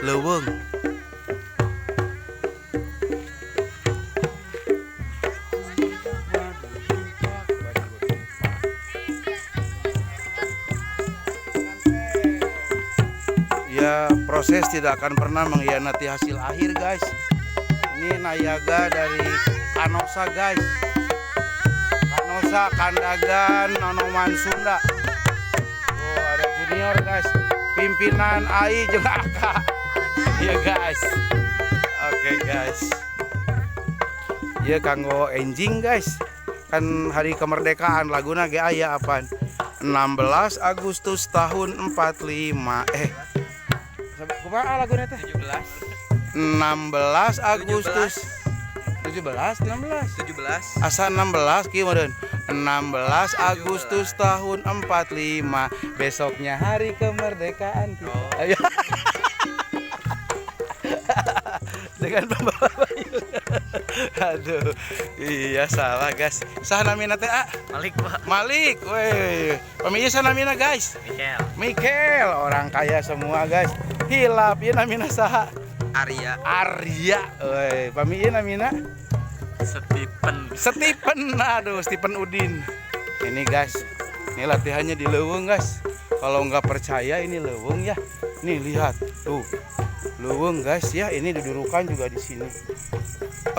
Leuweung. Ya, proses tidak akan pernah mengkhianati hasil akhir, guys. Ini nayaga dari Kanosa, guys. Kanosa Kandagan Nonoman Sunda. Oh, ada junior, guys. Pimpinan AI jeung AK. Iya, guys. Oke, guys. Ya, kanggo enjing, guys. Kan hari kemerdekaan laguna ge aya apaan? 16 Agustus tahun 45. Eh. Kumaha laguna teh? 17. 16 Agustus 17 16. 17. Asa 16 kieu meureun. 16 Agustus tahun 45, besoknya hari kemerdekaan kita. Oh. Ayo. Dengan pembawa payung. Aduh, iya salah, guys. Saha namina teh, ah? Malik, Pak. Malik, weh. Pamilya saha namina, guys? Michael. Michael, orang kaya semua, guys. Hilap, ieu namina saha? Arya. Arya, weh. Pamilya namina? Stephen. Stephen, aduh, Stephen Udin. Ini, guys, ini latihannya di leuweung, guys. Kalau nggak percaya, ini leuweung ya. Nih lihat, tuh, leuweung, guys, ya. Ini dudurukan juga di sini.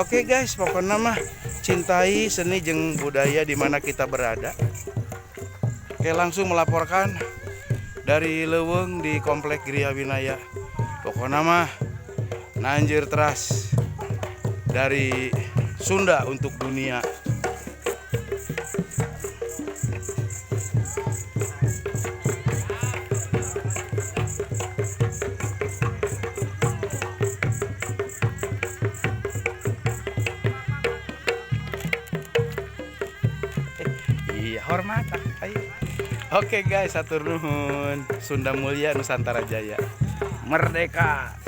Oke, guys, pokoknya mah cintai seni jeung budaya di mana kita berada. Oke, langsung melaporkan dari leuweung di Komplek Griya Winaya. Pokoknya mah nanjeur teras dari Sunda untuk dunia. Iya, hormat. Ayo. Oke, guys, hatur nuhun. Sunda Mulia Nusantara Jaya. Merdeka.